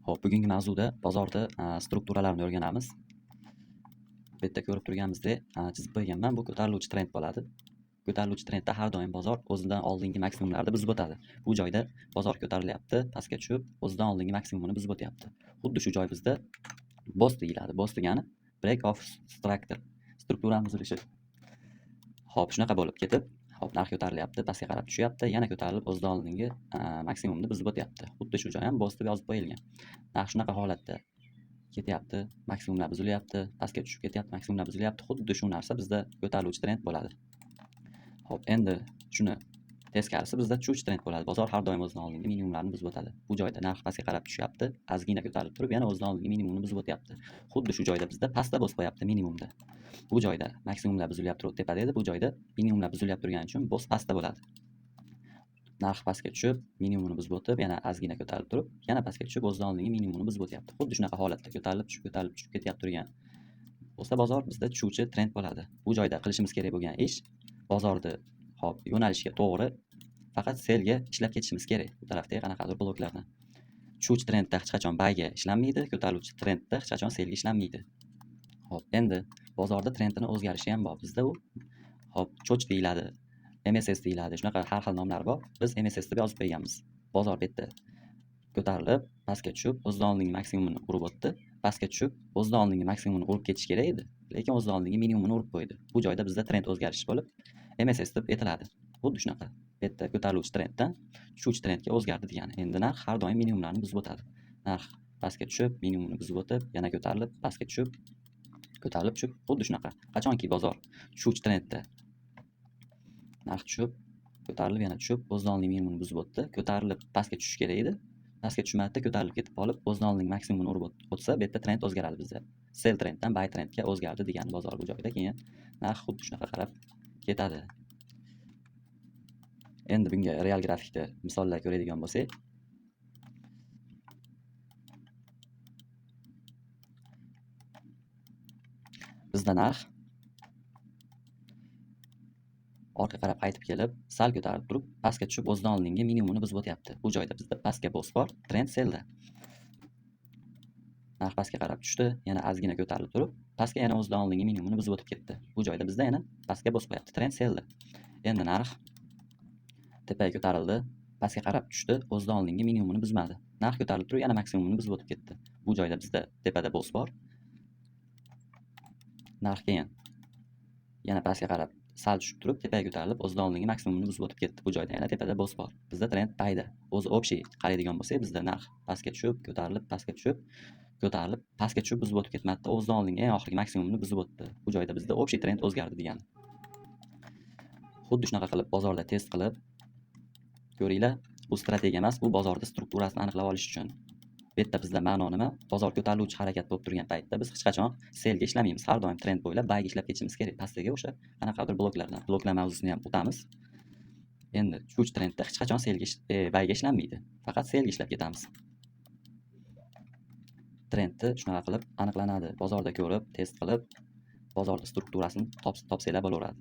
Xo'p, bugungi mavzuda bozorda strukturalarini o'rganamiz. Bu yerda ko'rib turganimizdek, chizib qo'yganman. Bu ko'tariluvchi trend bo'ladi. Ko'tariluvchi trendda har doim bozor o'zidan oldingi maksimumlarni buzib o'tadi. Bu joyda bozor ko'tarilyapti, pastga tushib, o'zidan oldingi maksimumini buzib o'tyapti. Xuddi shu joy bizda BOS deyiladi. BOS degani break of structure, strukturani buzilishi. Xo'p, shunaqa bo'lib ketib, xo'p, narx ko'tarilyapti, pastga qarab tushyapti, yana ko'tarilib o'zidan oldingi maksimumni buzib o'tyapti. Xuddi shu joy ham BOS deb yozib qo'yilgan. Narx shunaqa holatda ketyapti, maksimumlar buzilyapti, pastga tushib ketyapti, maksimumlar buzilyapti. Xuddi shu narsa bizda ko'tariluvchi trend bo'ladi. Xo'p, endi shuni teskarisi bizda tushuvchi trend bo'ladi. Bozor har doim o'zidan oldingi minimumlarni buzib o'tadi. Bu joyda narx pastga qarab tushyapti, ozgina ko'tarilib turib, yana o'zidan oldingi minimumni buzib o'tyapti. Xuddi shu joyda bizda pastda BOS qo'yapti minimumda. Bu joyda maksimumlar buzilyapti turib tepada edi, bu joyda minimumlar buzilyapti turgani uchun BOS pastda bo'ladi. Narx pastga tushib, minimumini buzib o'tib, yana ozgina ko'tarilib turib, yana pastga tushib, o'zidan oldingi minimumini buzib o'tyapti. Xuddi shunaqa holatda ko'tarilib tushib, ko'tarilib tushib ketyapti turgan bo'lsa bozor bizda tushuvchi trend bo'ladi. Bu joyda qilishimiz kerak bo'lgan ish bozorni hop yo'nalishga to'g'ri faqat sellga ishlab ketishimiz kerak. Bu tarafdagi qanaqadir bloklarni. Tushuvchi trendda hech qachon buyga ishlanmaydi, ko'tariluvchi trendda hech qachon sellga ishlanmaydi. Xo'p, endi bozorda trendini o'zgarishi ham bor. Bizda u hop CHoCH deyiladi, MSS deyiladi. Shunaqa har xil nomlar bor. Biz MSS deb yozib qo'yganmiz. Bozor bu yerda ko'tarilib, pastga tushib, o'zidan oldingi maksimumini urib o'tdi. Pastga tushib, o'zidan oldingi maksimumini urib ketish kerak edi, lekin o'zidan oldingi minimumini urib qo'ydi. Bu joyda bizda trend o'zgarishi bo'lib, MSS deb aytiladi. Xuddi shunaqa. Bu yerda ko'tariluvchi trenddan tushuvchi trendga o'zgardi degani. Endi narx har doim minimumlarni buzib o'tadi. Narx pastga tushib, minimumni buzib o'tib, yana ko'tarilib, pastga tushib, ko'tarilib tushib, xuddi shunaqa. Qachonki bozor tushuvchi trendda narx tushib, ko'tarilib, yana tushib, o'zidan oldingi minimumni buzib o'tdi. Ko'tarilib pastga tushishi kerak edi. Pastga tushmadida, ko'tarilib ketib qolib, o'zidan oldingi maksimumini urib o'tsa, bu yerda trend o'zgaradi bizda. Sell trenddan buy trendga o'zgardi degani bozor bu joyda. Keyin narx xuddi shunaqa qarab ketadi. Endi bunga real grafikda misollar ko'radigan bo'lsak, bizda narx orqa qarab qaytib kelib, sal ko'tarilib turib, pastga tushib, o'zidan oldingi minimumini buzib o'tyapti. Bu joyda bizda pastga BOS bor, trend sellda. Narx pastga qarab tushdi, yana ozgina ko'tarilib turib, pastga yana o'zidan oldingi minimumini buzib o'tib ketdi. Bu joyda bizda yana pastga BOS qo'yapti, trend sellda. Endi narx tepaga ko'tarildi, pastga qarab tushdi, o'zidan oldingi minimumini buzmadi. Narx ko'tarilib turib, yana maksimumini buzib o'tib ketdi. Bu joyda bizda tepada BOS bor. Narx keyin yana pastga qarab sal tushib turib, tepaga ko'tarilib, o'zidan oldingi maksimumini buzib o'tib ketdi. Bu joyda yana tepada BOS bor. Bizda trend buyda. O'zi общий qaraydigan bo'lsak, bizda narx pastga tushib, ko'tarilib, pastga tushib, ko'tarilib, pastga tushib buzib o'tib ketmadida, o'zidan oldingi eng oxirgi maksimumini buzib o'tdi. Bu joyda bizda общий trend o'zgardi degani. Xuddi shunaqa qilib bozorda test qilib ko'ringlar, bu strategiya emas, bu bozorda strukturasini aniqlab olish uchun. Bu yerda bizda ma'no nima? Bozor ko'tariluvchi harakat bo'lib turgan paytda biz hech qachon sellga ishlamaymiz. Har doim trend bo'ylab buyga ishlab ketishimiz kerak. Pastdagi o'sha qanaqadir bloklardan, bloklar mavzusini ham o'tamiz. Endi tushuvchi trendda hech qachon sellga buyga ishlanmaydi. Faqat sellga ishlab ketamiz. Trendni shunaqa qilib aniqlanadi. Bozorda ko'rib, test qilib, bozorda strukturasini topsanglar bo'laveradi.